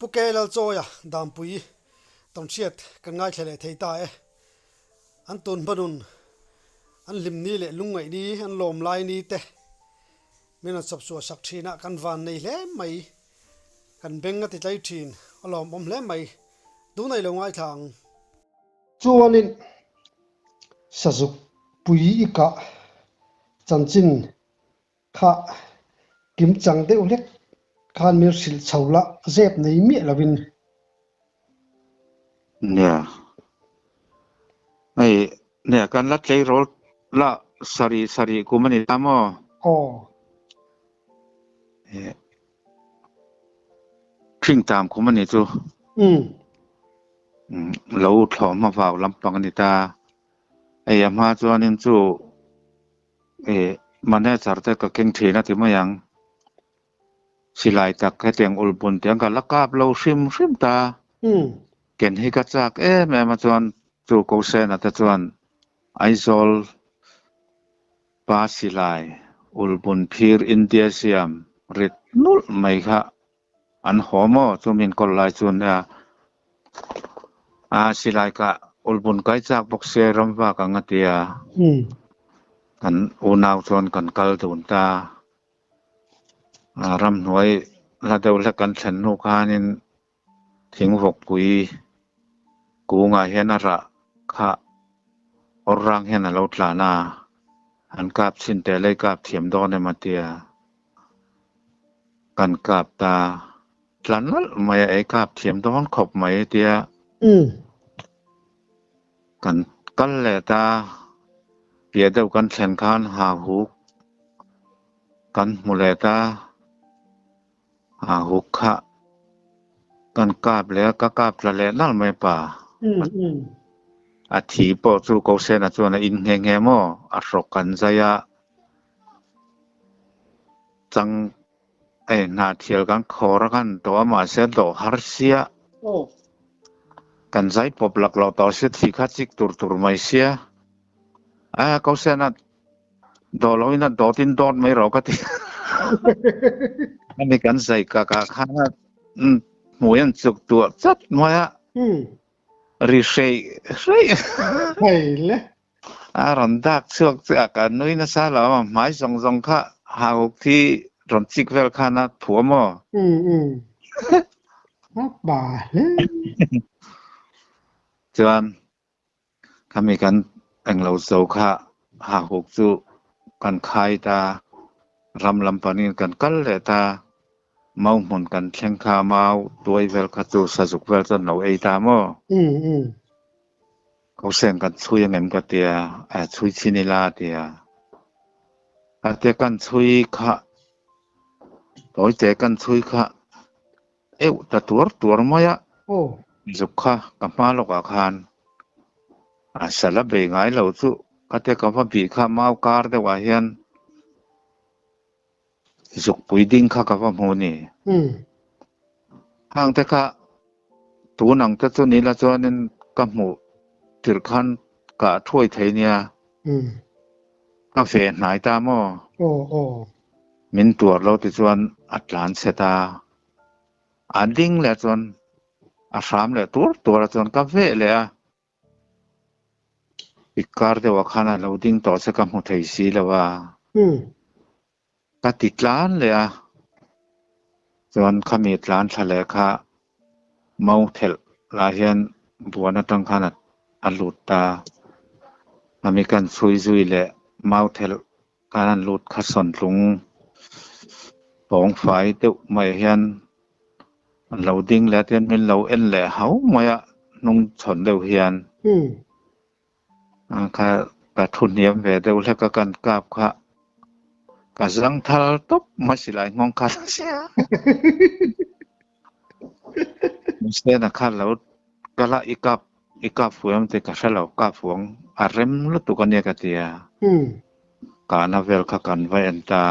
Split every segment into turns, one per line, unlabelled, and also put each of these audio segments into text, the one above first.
Pu Ke Lalchawia Dampui tawnhriat kan ngaithla leh thei ta e. An tun hmanun, an hlimni leh lungngaihni, an lawm laini te min rawn chawpchhuah sak thin a, kan van nei hle mai. Kan beng a ti tlai thin, a lawmawm hle mai. Tunah i lo ngaithla ang. Chuanin Sazuk pui i kah chanchin kha kimchang deuh hlek khan min hrilh chho la zep nei miah lovin.
Nia. Hei, nia kan la tleirawl la sarih sarih kum a ni ta maw?
Aw.
Thing tam kum a ni chu.
Umm.
Lo thlawh hma vau lampang a ni ta. Hei a hma chuanin chu Ih manager te ka keng thin a ti mai ang. Silai tak hetiang ulbun tiang ka la kap lo hrim hrim ta. Ken hi ka chak em em a chuan chu Kosena te chuan Aizawl pa silai ulbun phir India siam rit nulh mai kha An haw maw chu min kawl lai chu nia a silai ka ulbun kai chak bawk sia ram vak ang a tia kan unau chuan kan kal dun ta a ramhnuai hla deuh hlek kan thlen hnu khanin thingvawkpui kungah hian a rah kha awr rang hian a lo tlan a an kap chhin teh lei kap thiam dawn em a tia. Kan kap ta tla nalh mai a, ei kap thiam dawn khawp mai tia kan kal leh ta, piah deuh kan thlen khan ha huk kan hmu leh ta, ha huk kha kan kap leh a, ka kap tla leh nalh mai pa. A thi pawh chu Kosena chuan a in nghe nghe maw, a hrawk kan zai a. Chang ei hna thial kan khawr a kan tawh a mahse dawh har sia kan zai pawp lak loh tawh sia thi kha chik tur tur mai sia a ko sen a dawh lo in a dawt in dawt mai rawh ka ti ani kan zai ka ka khan a hmui an chuk tuah chat mai a ri hrei hrei
hei le
A rawn dak chhuak chu a ka nui nasa lo a, hmai zawng zawng kha hau khi rawn chik vel khan a phuah maw?
Um um. A pa hle.
Chuan khami kan englo zo kha hahuk chu kan khai ta, ram lam panin kan kal leh ta, mau hmun kan thleng kha mau tuai vel kha chu sazuk vel chuan lo ei ta maw?
Um um.
Kosen kan chhui angem ka tia, a chhui chin ila a tia. A tia kan chhui kha, tawite kan chhui kha euh ta tuar tuar mai a. Zuk kha ka hma lawkah khan a sala bei ngai lo chu ka tia ka va bih kha mau kar deuhah hian Zukpui ding kha ka va hmu ni. Hang te kha tun ang te chu ni la chuanin ka hmuh tirh khan ka thuai thei nia. Ka ve hnai ta maw? Min tuar lo ti chuan a tlan chhe ta. A ding leh chuan a hram leh tur tur a chuan ka veh leh a. I kar deuhah khan a lo ding tawh che ka hmu thei si lo a. Ka ti tlan leh a, chuan khami tlan thla leh kha mau thelh lah hian buan atang khan a lut ta. Khami kan chhui zui leh mau thelh khan an lut kha sawntlung tawng fai deuh mai hian an lo ding leh a tihian min lo en leh hau mai a hnung chhawn deuh hian. Kha ka thu hniam ve deuh hlek a kan kap kha ka zang thal tawp mai silai nghawng kha Sena kha lo kala i kap i kap fuh em tih ka hre lo kap fuh ang a rem lutuk ania ka ti a kahna vel kha kan va en ta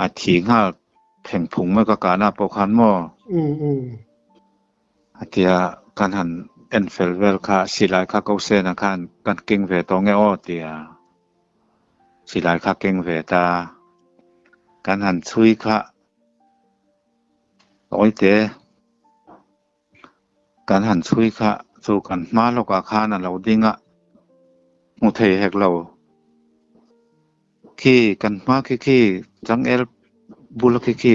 a thi nghal pheng phung mai ka kahna pawh khan maw A tia kan han en fel vel kha silai kha ko sena khan kan keng ve tawh nge aw tia silai kha keng ve ta kan han chhui kha tawite. Kan han chhui kha chu kan hma lawkah khan a lo ding a, hmu thei hek lo. Khi kan hma khi khi changel bula khi khi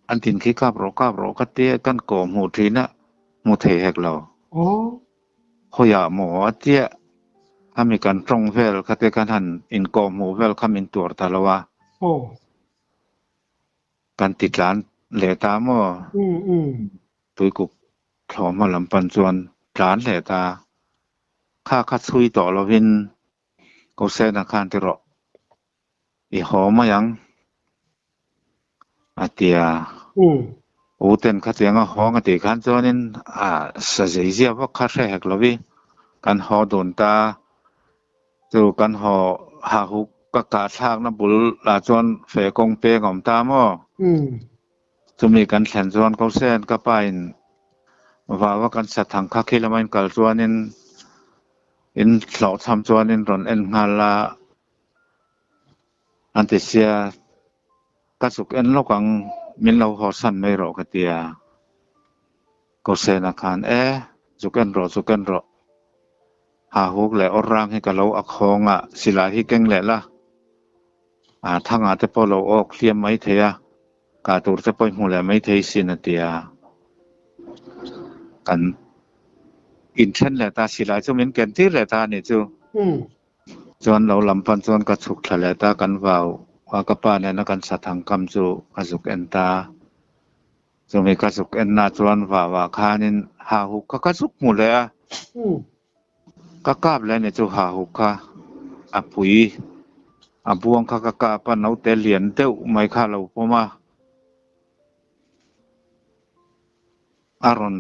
a din khi kap rawh kap rawh ka tia kan kawh hmuh thin a, hmu thei hek lo. Khawiah maw a tia khami kan tawng vel kha te khan han inkawh hmuh vel kha min tuar ta lo a. Kan ti tlan leh ta maw? Tuikuk thlawhhma lam pan chuan tlan leh ta. Kha kha chhui tawh lovin Kosena khan ti rawh, i haw mai ang a ti a. U ten khatiang a hawng a tih khan chuanin a sa zei zia vak kha hre hek lovi kan haw dun ta. Chu kan haw hahuk ka kah thlakna bul ah chuan feh kawng peng a awm ta maw? Chumi kan thlen chuan Kosen ka pa in vava kan sa thang kha khi lama in kal chuanin in hlawhchham chuanin rawn en nghal a an ti sia ka chuk en lawk ang min lo haw san mai rawh ka ti a. Kosena khan e chuk en rawh chuk en rawh hahuk leh awr rang hi ka lo a khawng a silai hi keng leh la. A thangah te pawh lo awk hliam mai thei a, kah tur te pawh i hmu leh mai thei sin a ti a. Kan inthen leh ta, silai chu min ken tir leh ta a nih chu. Chuan lo lam pan chuan ka chhuk thla leh ta, kan vau a, ka pa nena kan sathang kam chu ka zuk en ta. Chumi ka zuk enna chuan vauah khanin hahuk kha ka zuk hmu leh a. Ka kap leh ni chu hahuk kha a pui a buang kha ka kap a, naute lian deuh mai kha a lo pawm a, a rawn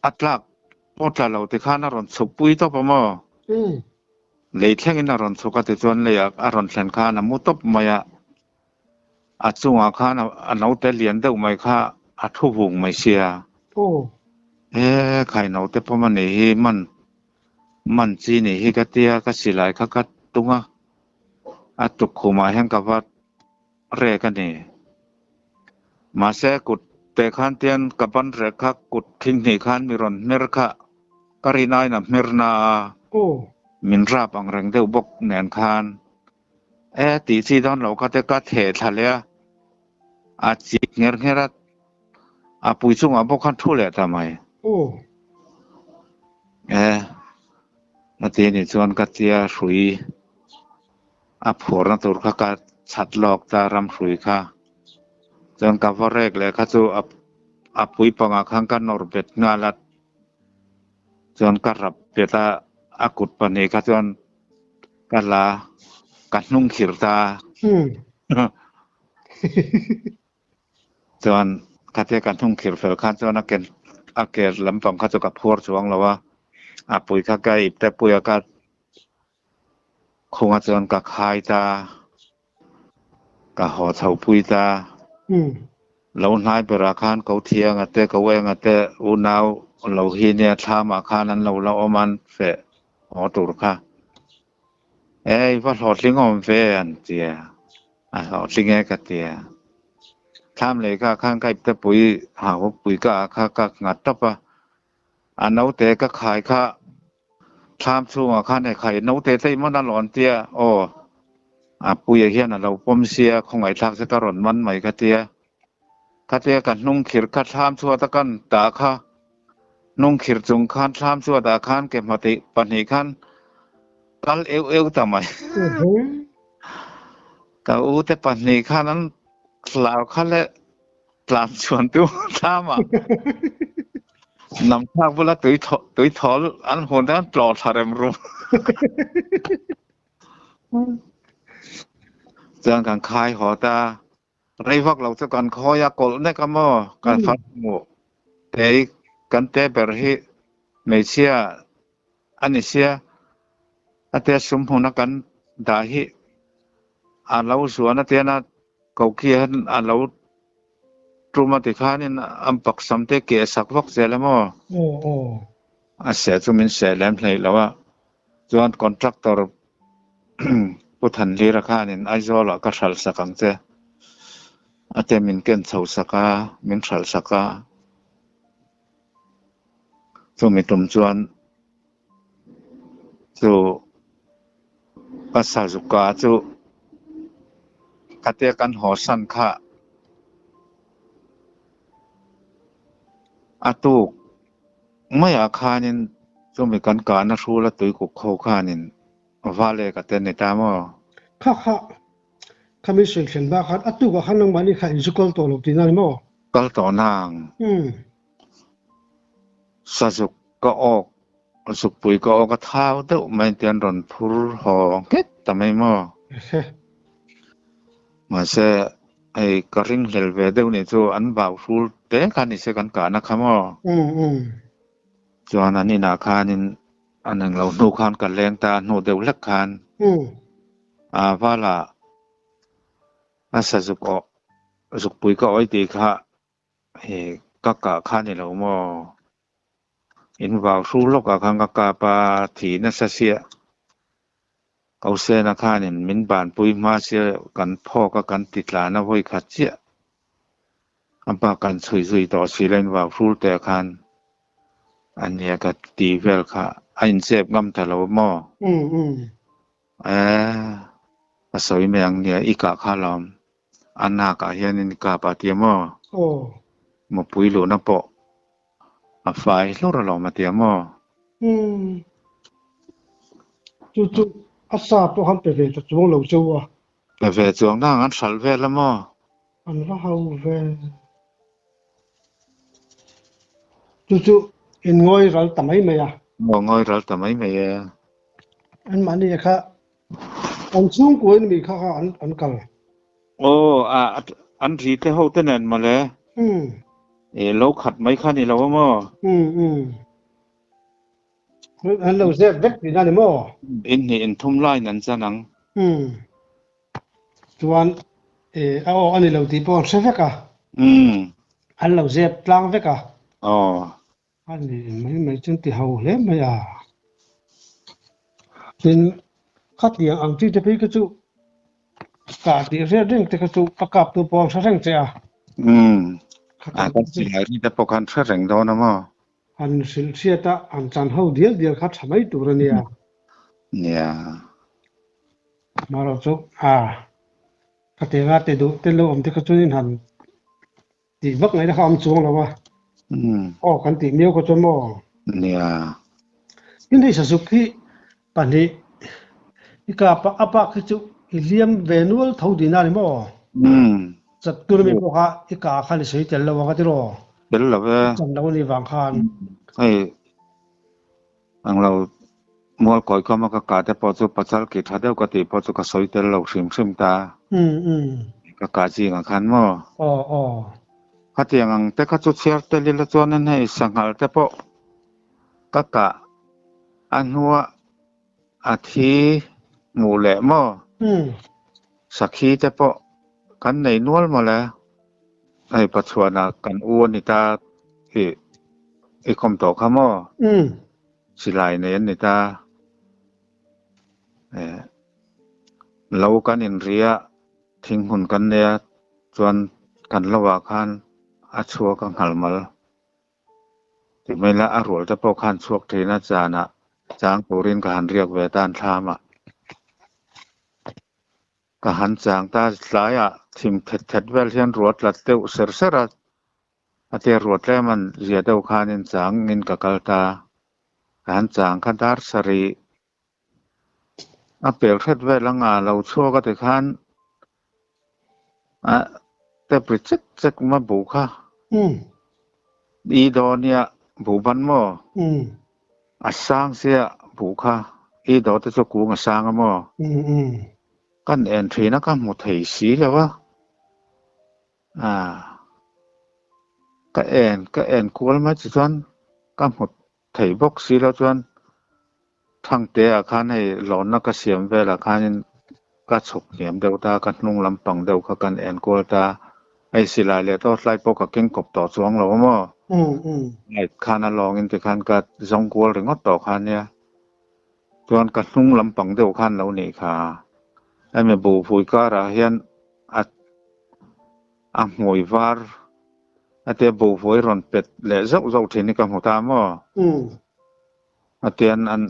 a tlak pawh tla lo tikhan a rawn chhuk pui tawp a maw? Lei thlengin a rawn chhuk a tichuan leiah a rawn thlen khan a mu tawp mai a, A chungah khan a naute lian deuh mai kha a thu vung mai sia. He khai naute pawm a nih hi man man chi nih hi ka tia ka silai kha ka tung a, a tukkhumah hian ka va rek a ni. Mahse kut te khan tian ka ban rek kha kut thing hnih khan mi rawn hmer kha ka rin aiin a hmer na a, min rap ang reng deuh bawk nen khan E tih chi dawn loh kha te ka theh thla leh a, a chik ngher ngher a, a pui chungah bawk khan thu leh ta mai. E a ti anih chuan ka tia hrui a phuarna tur kha ka chhat lawk ta ram hrui kha, chuan ka va rek leh kha chu a pui pangah khan ka nawr bet nghal a, chuan ka rap bet a, a kut pahnih kha chuan Ka la ka hnung khir ta. Chuan khatia ka hnung khir fel khan chuan a ke a ke lampang kha chu ka phuar chuang lo a, a pui kha ka ip te pui a ka khunga chuan ka khai ta. Ka haw chho pui ta. Lo hnai berah khan ko thianga te ko enga te unau lo hi nia thlamah khan an lo la awm an feh haw tur kha. E i va hlawhtling awm ve an tia. A hlawhtling e ka tia. Thlam lei kha khan ka ipte pui hau pui ka ah kha ka nghat tawp a. A naute ka khai kha thlam chhungah khan hei khai naute te i man a lawn tia aw a puia hian a lo pawm sia khawngaihthlak che ka rawn man mai ka tia khatia ka hnung khir kha thlam chhuat a kan tah kha hnung khir chung khan thlam chhuat ah khan ke hmati pahnih khan kal eu eu ta mai ka u te pahnih khan an hlau kha le Tlan chuan tu thlam ah nam thlak bula tui tui thawl an hun te an tlawh thla rem rum. Chuan kan khai haw ta rei vak lo chu kan khawi a kawlh nek a maw kan far hmu te kan te ber hi hmeichhia a ni sia a te sum hmuna kan dah hi a lo zuan a tian a Koki hian a lo tum a tikhanin an paksam te keh sak vak zel a maw? A seh chu min seh lem hleih lo a, chuan contractor Pu Thanhlira khanin Aizawl ah ka hralh sak ang che a te min ken chho sak a, min hralh sak a. Chumi tum chuan chu ka sazuka chu khatia kan haw san kha a tuk maiah khanin chumi kan kahna hrula tuikuk ho khanin vale ka te ni ta maw?
Kha kha khami sawi thlen bak khan a tukah khan nangmahni kha in zu kal tawh lo tihna ni maw?
Kal tawh nang. Sazuk ka awk, zukpui ka awk a thau deuh mai te an rawn phur haw nghet ta mai maw? Mahse hei ka ringhlel ve deuh nih chu an vau hrul te kha ni se kan kahna kha maw? Chuan an inah khanin an englo hnu khan ka leng ta a hnu deuh hlek khan a vala a sazuk awh zukpui ka awih tih kha He ka kah kha ni lo maw? In vau hru lawkah khan ka kap a, thi nasa siah. Kosena khanin min banpui hma sia kan phawk a kan ti tlan a vawi khat chiah. A bak kan chhui zui tawh si la in vau hrul teh khan a nia ka ti vel kha a inchep ngam ta lo maw? Eh, ka sawi mai ang nia i kah kha lawm. A nakah hianin i kap a tia maw?
Aw.
Mawpui luhna pawh a fai hlur alawm a tia maw?
Umm. Chu chu a sa pawh han pe ve ta chuang lo cheu a.
Pe ve chuang nang an hralh vel a maw?
An va hau ve. Chu chu in ngawi ral ta mai mai a.
Aw ngawi ral ta mai mai e.
Anmahni kha an chhungkua in mi kha kha an an kal.
Aw a an ri te ho te nen mawle.
Umm.
E lo khat mai kha ni lo a maw?
Umm umm. An lo zep vek tihna ni maw?
In hnih in thum laiin an chan ang.
Umm. Chuan e a aw a ni lo tih pawh an hre vek a.
Umm.
An lo zep tlang vek a.
Aw.
A ni mai mai chuan ti ho hle mai a. Tin, khatiang ang chi te phei kha chu kah tih hriat reng te kha chu a kap tu pawh an hre reng che a.
Umm. A kan silai ri te pawh khan hre reng dawn a maw?
Han hrilh hriat a, han chan ho dial dial kha tha mai tur a nia.
Nia.
Marawh chu a khatianga ti duh te lo awm te kha chuan in han Tih vak ngaihna kha a awm chuang lo a. Aw kan tih miau kha chuan maw?
Nia.
Tin hei sazuk hi pahnih i kap a, a bak hi chu i liam ve nual tho dihna a ni maw? Chat tur ami pawh kha i kah khan i sawi tel lo ang a tiraw?
Tel lo e.
I chan lo a nih vang khan.
Hei ang lo mual kawi khawm a ka kah te pawh chu pachal ki tha deuh ka tih pawh chu ka sawi tel lo hrim hrim ta. Ka kah zingah khan maw?
Aw aw.
Khatiang ang te kha chu chhiar tel ila chuanin hei sanghal te pawh ka kah a hnua a thi hmuh leh maw? Sakhi te pawh kan nei nual mawle. Hei Pathuana kan u a ni ta i i khawm tawh kha maw? Silai nei an ni ta. Eh lo kan inria thing hmun kan nei a chuan kan lo ah khan a chhuak a nghal mal. Ti mai la a rual te pawh khan chhuak thin a zanah chang turin ka han riak ve ta an thlam ah. Ka han chang ta tlaiah thim thet thet vel hian ruah tlat deuh ser ser a, a tia ruah tlem an zia deuh khanin changin ka kal ta. Ka han chang kha dar sarih a pel hret vel anga lo chhuak a tikhan a tep ri chek chek ma buh kha. I daw nia buh ban maw? A sang sia buh kha i daw te chu kung a sang a maw? Kan en thin a ka hmu thei si lo a. Ka en ka en kual mai chi chuan ka hmu thei bawk si lo chuan Thangte ah khan hei lawnna ka siam velah khanin ka chhuk hniam deuh ta, ka hnung lampang deuh kha kan en kual ta. Hei silai leh torchlight pawh ka keng kawp tawh chuang lo a maw? Light khan a lawngin tikhan ka zawng kual ringawt tawh kha nia. Chuan ka hnung lampang deuh khan lo nih kha. Hemi buhpui karah hian a a hmui var. A tia buhvawi rawn pet leh zauh zauh thin hi ka hmu ta maw? A tian an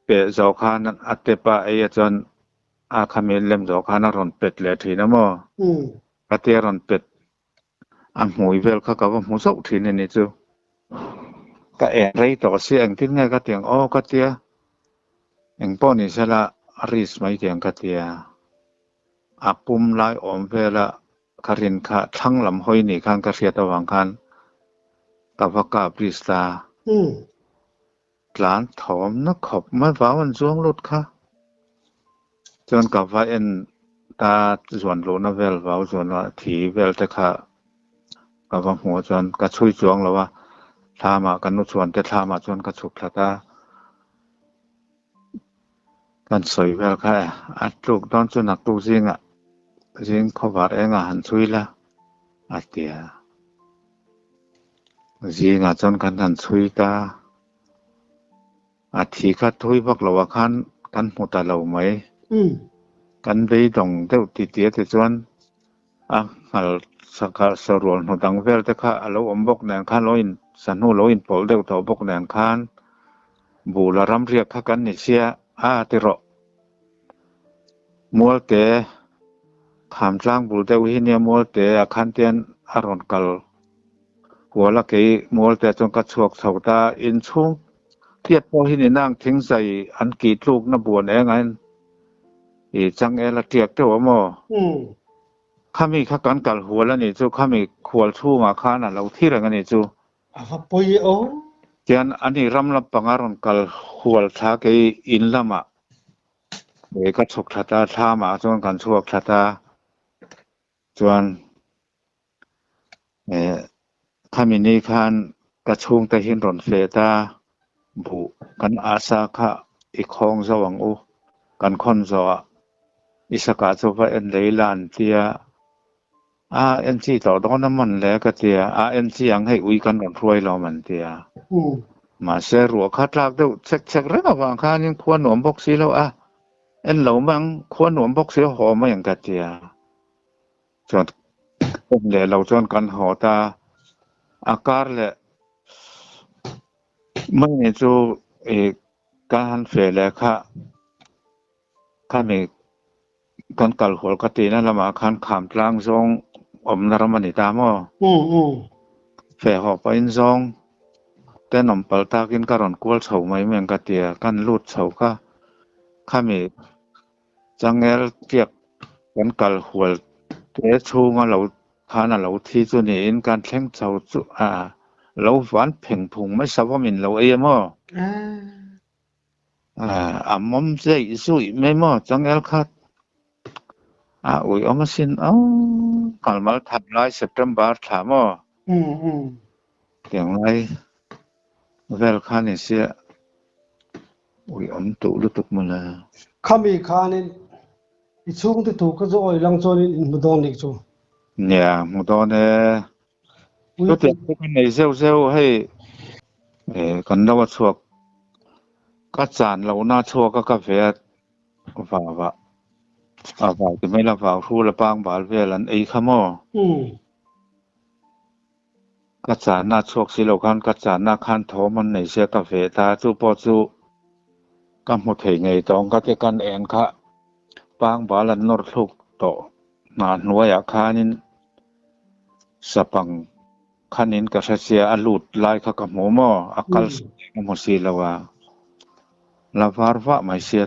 peh zawh khan a tep a ei a chuan a khami lem zawh khan a rawn pet leh thin a maw? A tia rawn pet a hmui vel kha ka va hmu zauh thin a ni chu. Ka en rei tawh sia engtin nge ka ti ang aw ka tia engpawh ni sela a risk mai ti ang ka tia a pum lai awm vela Ka rin kha thlang lam hawi ni khan ka hriat avang khan ka va kap risk ta. Tlan thawm na khawp mai vau an zuang lut kha. Chuan ka va en ta zuan luhna vel vau zuan a thi vel te kha ka va hmuh chuan ka chhui chuang lo a, thlamah ka nu chuan te thlamah chuan ka chhuk thla ta. Kan sawi vel kha e, a tluk dawn chu naktuk zingah zing khawvar engah han chhui la a ti a. Zingah chuan kan han chhui ta, a thi kha thui vak lo ah khan kan hmu ta lo mai. Kan beidawng deuh ti tia tichuan a nghal sakah sarual hnu dang vel te kha a lo awm bawk nen khan lo in sahnu lo inpawlh deuh tawh bawk nen khan bul a ram riak kha kan ni sia a ti rawh. Mualte kham tlang bul deuh hi nia Mualte ah khan tian a rawn kal kual a kei Mualte ah chuan ka chhuak chho ta inchhung tiat pawh hi ni nang thingzai an kih tlukna buan eng a in I changel a tiak teuh a maw? Khami kha kan kal hual a nih chu, khami khual chhungah khan a lo thi reng a nih chu.
A va pawi e aw.
Tian ani ram lampanga rawn kal hual thla kei in lamah ka chhuk thla ta, thlamah chuan kan chhuak thla ta. Chuan khami ni khan ka chhungte hian rawn feh ta, buh kan asa kha i khawng zo ang u, kan khawn zawh ah i sakah chu va en lei la an tia, a en chi tawh dawn a mawn le ka tia, a en chi ang hei ui kan rawn hruai lo man tia. Mahse ruah kha tlak deuh chek chek reng avang khanin khua nuam bawk si lo a, en lo mai ang, khua nuam bawk si lo haw mai ang ka tia. Chuan awm leh lo chuan kan haw ta a kar leh mai ni chu ih ka han feh leh kha khami kan kal hual ka tihna lamah khan kham tlang zawng awmna ram a ni ta maw? Feh haw pahin zawng tenawm palh takin ka rawn kual chho mai mai ang ka tia kan lut chho kha khami Changel tiak kan kal hual te chhunga lo khan a lo thi chu niin kan thleng chho chu a lo van pheng phung mai savawm in lo ei a maw? A mawm zeih zuih mai maw changel khat a ui awm asin aw kalmal that lai September thla maw? Tiang lai vel kha ni sia. Ui awm tuh lutuk mawle.
Khami khanin i chhungte thu ka chu awi lang chuanin in hmu dawn nih chu.
Nia, hmu dawn e. Chutiang chu ka nei zeuh zeuh hei kan lo a chhuak ka chan lohna a chhuak a ka ve a vau ah a vau ti mai la vau hrul a pangbal vel an ei kha maw? Ka chahna a chhuak si lo khan ka chahna khan thawm an nei sia ka veh ta, chu pawh chu ka hmu thei ngei tawng ka ti kan en kha pangbal an nawr thluk tawh hna hnuaiah khanin sapang khanin ka hre sia a lut lai kha ka hmu maw a kal ka hmu si lo a, la var vah mai sia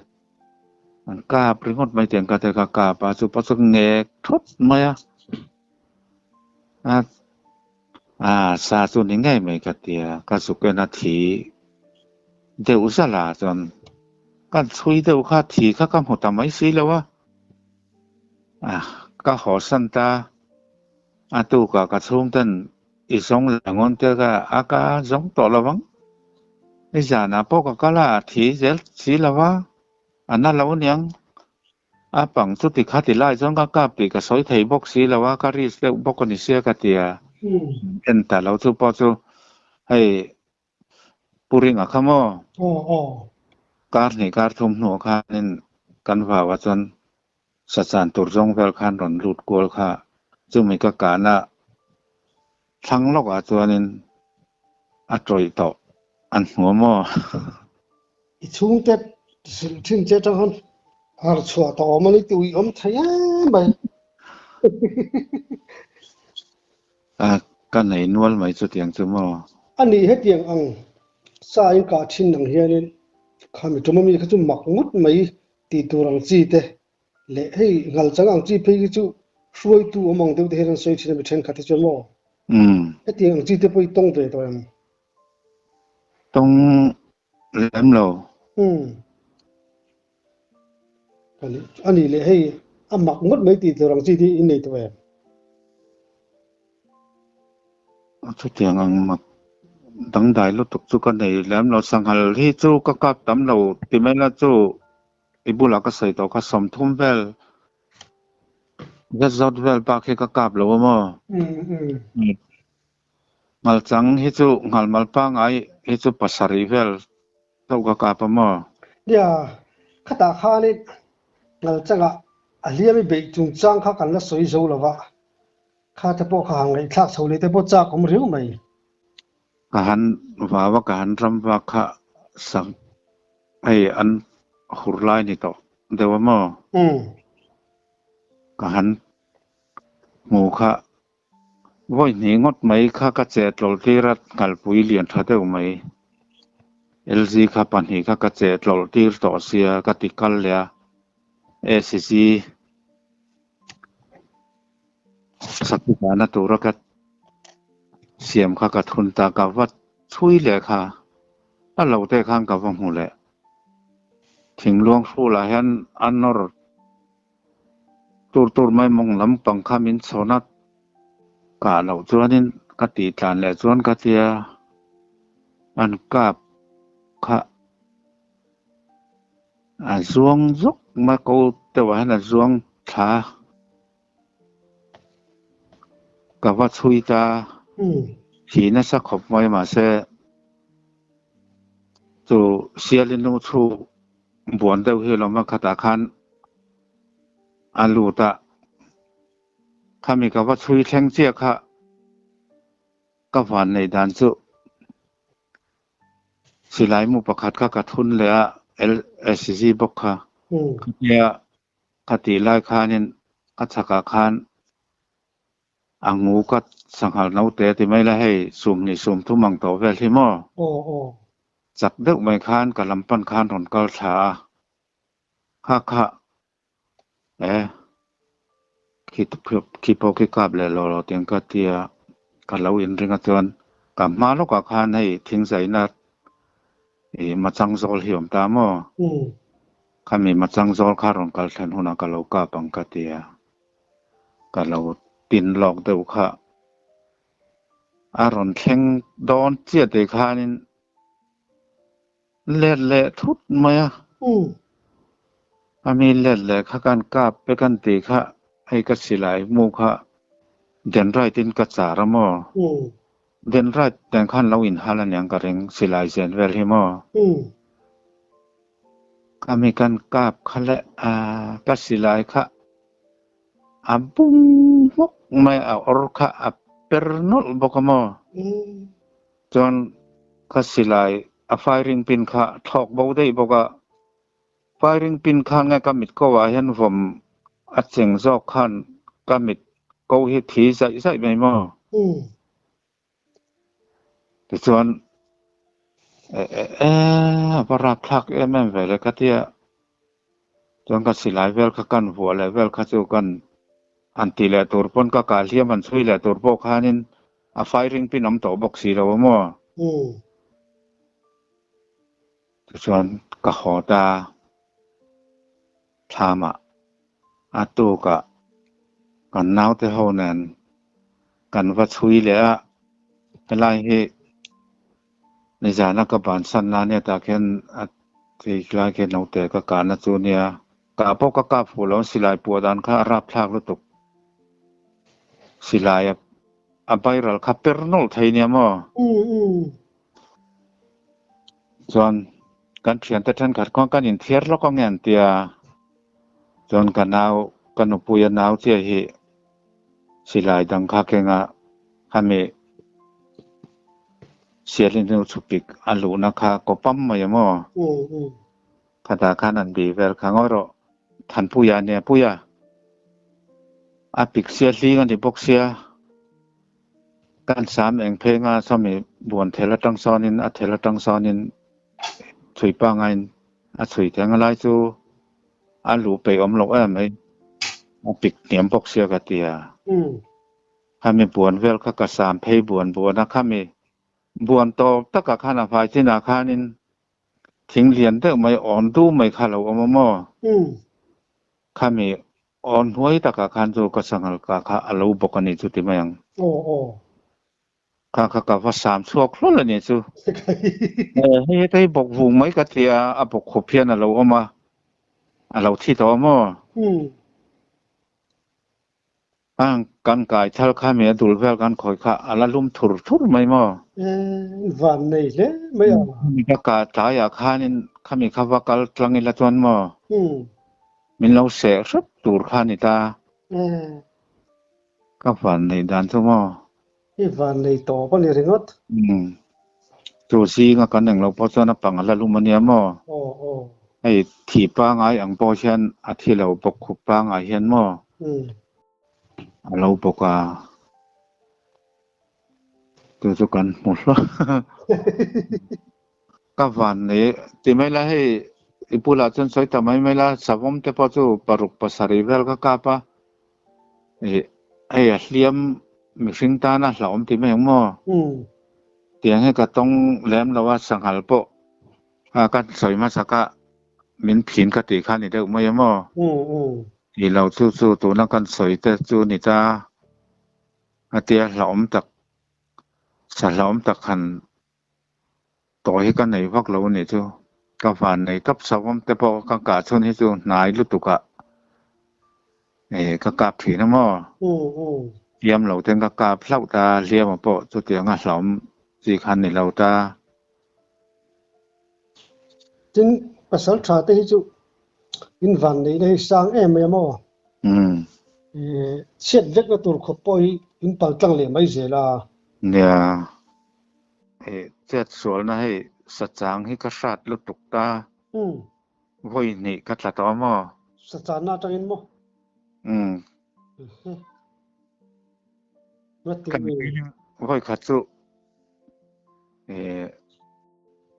an kap ringawt mai tiang ka ti ka kap a chu pawh chu ngek thawt mai a. A a sa chu ni ngei mai ka ti a, ka zuk en a thi deuh zalh ah chuan kan chhui deuh kha thi kha ka hmu ta mai si lo a, a ka haw san ta a tukah ka chhung ten i zawng leh ngawn te ka a ka zawng tawh lo vang, i zanah pawh ka kal a a thi zel si lo va, a na lo aniang. A pang chu ti kha ti lai chuan ka kap tih ka sawi thei bawk si lo a, ka risk deuh bawk a ni sia ka ti a. En ta lo chu pawh chu hei Pu Ringa kha maw? Kar hnih kar thum hnuah khanin kan vau ah chuan sachan tur zawng vel khan rawn lut kual kha chumi ka kahna. Thlang lawkah chuanin a tawih tawh an hmu a maw?
I chhungte hrilh thin che atang khan har chhuah tawh awm a ni tih uih awm thei em mai.
A ka nei nual mai chutiang chu maw?
A nih hetiang ang sa in kah thin ang hianin khami tum ami kha chu mak ngawt mai tih tur ang chi te Leh hei ngalchang ang chi phei hi chu hruaitu awm ang deuh te hian an sawi thin a mi thenkhat hi chuan maw? Hetiang ang chi te pawh i tawng ve tawh em?
Tawng lem lo.
A nih leh hei a mak ngawt mai tih tur ang chi te hi in nei tawh em?
Chutiang ang mak dangdai lutuk chu ka nei lem lo. Sanghal hi chu ka kap tam lo ti mai la chu I bulah ka sawi tawh kha 30 vel zet zawt vel bak hi ka kap lo a maw? Ngalchang hi chu nghalmal pangai hi chu pasarih vel chauh ka kap a maw?
Nia, khatah khanin ngalchangah a hliam i beih chungchang kha kan la sawi zo lo va, kha te pawh kha han ngaihthlak chho leh te pawh chak awm riau mai.
Ka han vau a, ka han ram vak kha sak hei an hur lai ni tawh deuh a maw? Ka han hmu kha vawi hnih ngawt mai kha ka che tlawlh tir a, nghalpui lian tha deuh mai LG kha pahnih kha ka che tlawlh tir tawh sia ka ti kal leh a, ACC Sakhi dahna tura ka siam kha ka thun ta, ka va chhui leh kha a lo te khan ka va hmu leh. Thingluang hrulah hian a nawr tur tur mai mawng lampang kha min chhawn a, kah loh chuanin ka tih tlan leh chuan ka tia an kap kha a zuang zawk mai ko deuhah hian a zuang thla. Ka va chhui ta, thi nasa khawp mai mahse chu Siali nu chu buan deuh hi lawm a khatah khan a lut a, khami ka va chhui thleng chiah kha ka van neih dan chu silai mu pakhat kha ka thun leh a LSG bawk kha khatia Ka tih lai khanin ka chhakah khan a ngu ka sanghal naute ti mai la hei 20 30 ang tawh vel hi maw? Chak deuh mai khan ka lam pan khan rawn kal thla a, kha kha e khi khi pawh khi kap leh lo lo tiang ka tia ka lo inring a chuan ka hma lawkah khan hei thingzaina I machang zawl hi awm ta maw? Khami machang zawl kha rawn kal thlen hunah ka lo kap ang ka ti a, ka lo tin lawk deuh kha. A rawn thleng dawn chiah tih khanin let leh thut mai a. Khami let leh kha kan kap pe kan tih kha hei ka silai hmu kha dendrite in ka char a maw? Dendrite nen khan lo inhal aniang ka ring silai zen vel hi maw? Khami kan kap kha leh a ka silai kha a bung hmawk mai a awr kha a per nawlh bawk a maw? Chuan ka silai a firing pin kha thlawk bo daih bawk a, Firing pin khan nge ka mit ko ah hian vawm a cheng zawk khan ka mit ko hi thi zaih zaih mai maw? Tichuan e e e a va rapthlak em em ve le ka tia chuan ka silai vel kha kan vuah leh vel kha chu kan an tih leh tur pawn ka kah hliam an chhui leh tur pawh khanin a firing pin awm tawh bawk si lo a maw? Tichuan ka haw ta thlamah a tukah kan naute ho nen kan va chhui leh a, helai hi nizana ka bansan na nia tah khian a ti lai khian naute ka kahna chu nia, kah pawh ka kap fuh lo silai puah dan kha a rapthlak lutuk, silai a viral kha per nawlh thei nia maw? Chuan kan thiante thenkhat khawn kan inthiar lawk ang nge an tia, chuan ka nau ka nupuia nau chiah hi silai dang kha kenga khami Sialin hnu chhupik a luhna kha kaw pam mai a maw? Khatah khan an bih vel kha ngawi rawh. Thanpuia nia Puia. A pik sia hling a ni bawk sia. Kan sam eng phenga sawmi buan thel atang sawnin a thel atang sawnin chhui pangain a chhui theng a lai chu a luh peih awm loh em mai. A pik hniam bawk sia ka ti a. Khami buan vel kha ka sam phei buan buan a, khami buan tawp takah khan a hmai chinah khanin thing lian deuh mai awn du mai kha lo awm a maw? Khami awn hnuai takah khan chu ka sanghal kah kha a lo bawk a ni chu ti mai ang. Kha kha ka va sam chhuak hlawl a ni chu. Hei heta hi bawk vung mai ka ti a, a bawk khup hian a lo awm a, a lo thi tawh a maw? Ang kan kai thal kha mi a dul vel kan khawi kha a la lum thur thur mai maw?
Van nei hle mai a.
Ka ka tlaiah khanin khami kha va kal tlang ila chuan maw? Min lo seh hrep tur kha ni ta. Ka van neih dan chu maw?
I van nei tawp a ni ringawt.
Chu zinga kan englo pawh chuan a pang a la lum a nia maw? Hei thi pangai ang pawh hian a thi lo bawk khup pangai hian maw? A lo bawk a. Chu chu kan hmu hlawk. Ka van nei ti mai la hei i bulah chuan sawi ta mai mai la savawm te pawh chu paruk pasarih vel ka kap a ih hei a hliam mihring tana hlauhawm ti mai ang maw tiang hi ka tawng lem lo a sanghal pawh a ka sawi hmasak a min phin ka tih kha ni deuh mai a maw tih lo chu chu tuna kan sawi te chu ni ta a tia hlauhawm tak sa hlauhawm tak han Tawh hi ka nei vak lo a nih chu. Ka van nei tawp savawm te pawh ka kah chhun hi chu hnai lutuk ah eh ka kap thin a maw? Hliam lo ten ka kap hlauh ta, hliam ah pawh chutiang a hlauhawm chi kha ni lo ta.
Tin, pasal tha te hi chu in van neihna hi sang em mai a maw? Chhiat vekna tur khawp pawh hi in pal tlang leh mai zel a.
Nia. Hei chet sualna hei sachang hi ka hrat lutuk ta. Vawi hnih ka tla tawh a maw?
Sachanna atangin maw?
Umm. Vawi khat chu eh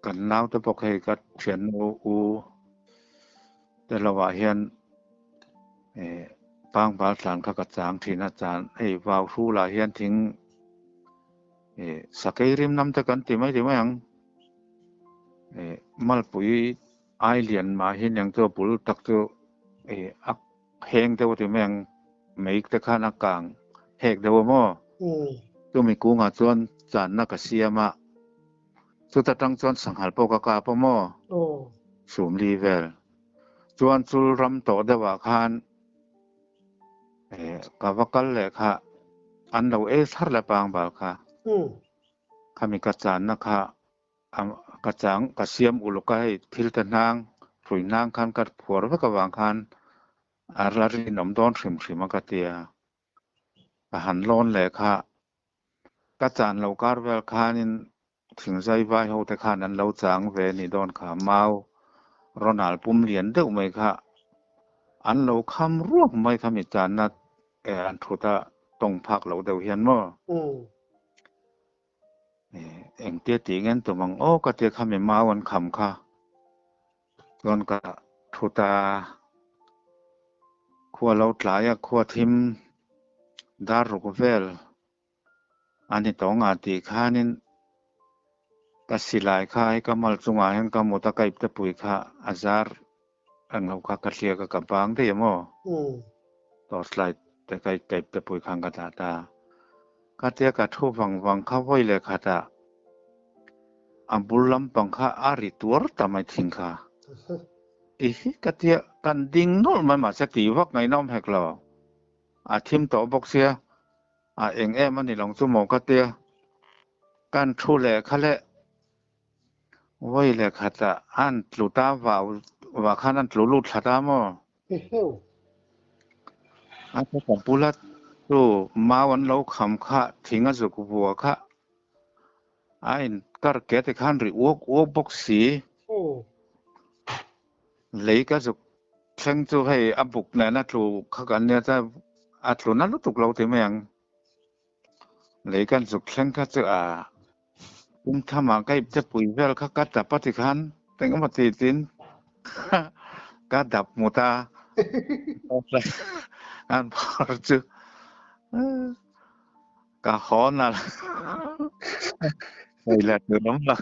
kan naute bawk hei ka thiannu u te lovah hian eh pangbal tlan kha ka chang thin a chan hei vau hrulah hian thing Eh sakei rim nam te kan ti mai ti mai ang. Eh malpui ai lian mah hi niang chu a bul tak chu eh a heng deuh a ti mai ang mei te khan a kang hek deuh a maw. Chumi kungah chuan channa ka siam a, chuta tang chuan sanghal pawh ka kap a maw. Sumli vel. Chuan chul ram tawh deuhah khan Eh, ka va kal leh kha an lo ei thar leh pang bal kha. Khami ka channa kha ka chang ka siam uluk a hei thil te hnang hrui hnang khan ka phuar vek avang khan a la rinawm dawn hrim hrim a ka tia. Ka han lawn leh kha ka chan lo kar vel khanin thingzai vai ho te khan an lo chang ve ni dawn kha mau Ronald pum lian deuh mai kha an lo kham ruak mai kha mi channa eh an thut a tawng phak loh deuh hian maw eh engtia tih ngen tum ang aw ka tia kha mi mau an kham kha chuan ka thut a khua lo tlai a khua thim dar ruk vel A ni tawng a tih khanin ka silai kha hei ka mal chungah hian ka mut a ka ipte pui kha a zar ang lo kha ka hliak a ka bang daih a maw? Torchlight te ka ka ipte pui khan ka dah ta. Ka tia ka thu vang vang kha vawi leh khatah a bul lampang kha a ri tuar ta mai thin kha. I hi ka tia kan ding nawlh mai mahse tih vak ngaihna awm hek lo. A thim tawh bawk sia. A eng em a ni lo chu maw ka tia. Kan thu lehkha leh vawi lehkhatah an tlu ta vau vah khan an tlu lut thla ta maw? A ka ka bula chu mau an lo kham kha thing a zuk vua kha. A in kar ke te khan ri uak uak bawk si. Lei ka zuk thleng chu hei a buk nen a tlu kha kan nia chuan a tlu na lutuk lo ti mai ang. Lei kan zuk thleng kha chu a pum thamah ka ip te pui vel kha ka dap a ti khan engemaw ti tin ka dap hmu ta an phar chu ka hawn a hei la tur awm lo.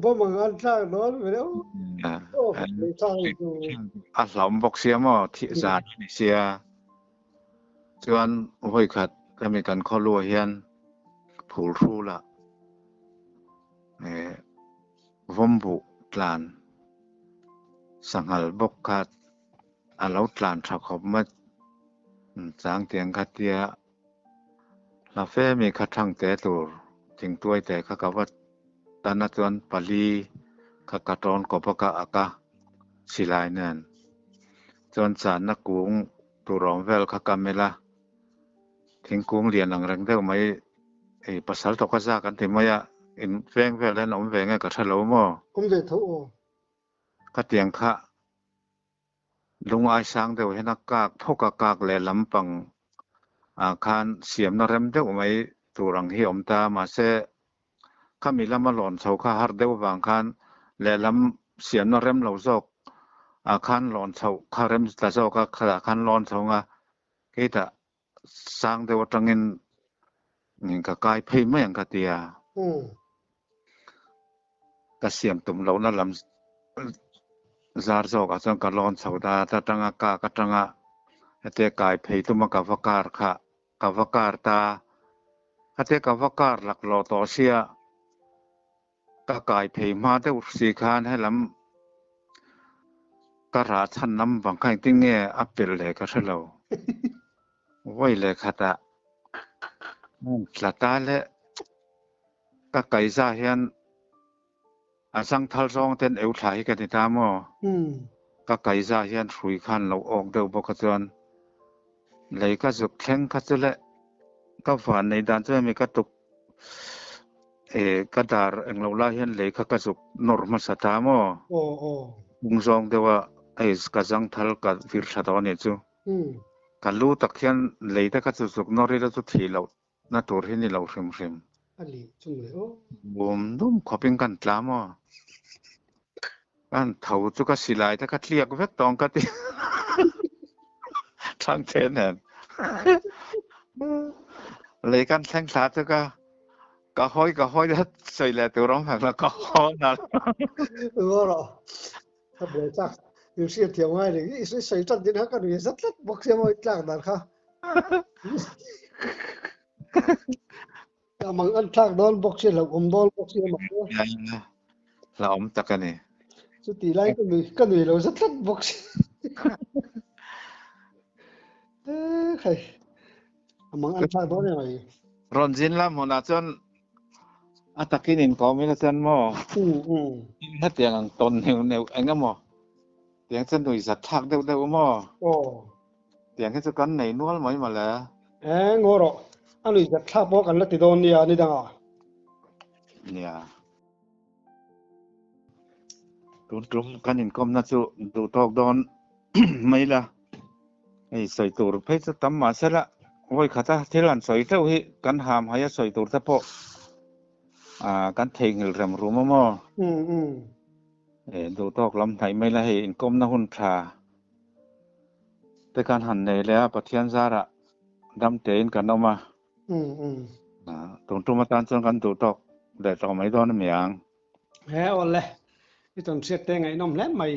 Bawm ang an thlak dawn ve deuh.
A hlauhawm bawk sia maw thih zan a ni sia. Chuan vawi khat hemi kan khaw luah hian phul hrulah eh vawmbuh tlan sanghal bawk kha a lo tlan tha khawp mai chang tiang kha tia hla fe mi kha thang te tur thingtuai te kha ka va tan a chuan pali kha ka tawn kawp a ka ak a silai nen chuan channa kung tur awm vel kha ka mel a thingkung lian ang reng deuh mai hei pasal tawka zak an ti mai a in veng vel hian awm ve nge ka hre lo maw?
Awm ve tho aw.
Khatiang kha Lungai sang deuh hian a kak phawk a kak leh lampang ah khan siamna rem deuh mai tur ang hi a awm ta mahse khami lama lawn chho kha har deuh vang khan lehlam siamna rem lo zawk ah khan lawn chhoh kha rem ta zawk a khatah khan lawn chho anga keitah sang deuh atangin ka kai phei mai ang ka ti a. Ka siam tum lohna lam zar zawkah chuan ka lawn chho ta ta atanga kak atanga hetia kai phei tuma ka va kar kha ka va kar ta hetia ka va kar laklawh tawh sia ka kai phei hma deuh si khan helam ka rah chhan lam vang kha engtin nge a pelh leh ka hre lo vawi leh khatah tla ta le. Ka kaiza hian a zangthal zawng ten eu thla hi ka ni ta maw? Ka kaiza hian hrui khan lo awk deuh bawk a chuan lei ka zuk thleng kha chu le ka van nei dan chu hemi ka tuk ka dar englo lai hian lei kha ka zuk nawr hmasa ta maw? Ung zawng deuh a hei ka zangthal ka vir tha tawh a nih chu. Ka lu tak hian lei te kha chu zuk nawr ila chu thih loh Na tur hi ni lo hrim hrim.
A lih chung leh aw.
Bum dum khawpin kan tla maw? Kan tho chu ka silai te ka tliak vek tawng ka ti. Thangte nen. Lei kan thleng thla chu ka ka hawi ka hawi dat sawi leh tur awm hek lo ka haw nal.
Ngaw rawh. Ka buai chak. Min hriat thiam ngai reng. I sawi tan din kha ka nui zat tlat bawk sia maw i tlak dan kha. Mang an thlak dawn bawk sia hlauhawm dawn bawk sia mak nia.
Hlauhawm tak a ni.
Chuti lai ka nui ka nui lo zat tlat bawk sia. Hei mang an thlak dawn emai.
Rawn zin lam hunah chuan a takin inkawm ila chuan maw hetiang ang tawn neuh neuh eng emaw Tiang chu nui zat thlak deuh deuh maw?
Aw.
Tiang hi chu kan nei nual mai mawle.
Eng ngaw rawh. A nui zat thlak pawh kan la ti dawn nia ni dangah.
Nia. Tun tum kan inkawmna chu duh tawk dawn mai la. Hei sawi tur phei chu tam mahse la vawi khata thil han sawi teuh hi kan ham hai a sawi tur te pawh kan theihnghilh rem rum a maw? Duh tawk lam hnaih mai la hei inkawmna hun tha te khan han nei leh a Pathian zarah dam tein kan awm a tun tum atan chuan kan duh tawk leh tawh mai dawn a mi ang.
He awle i tawn hriat te ngaihnawm hle mai.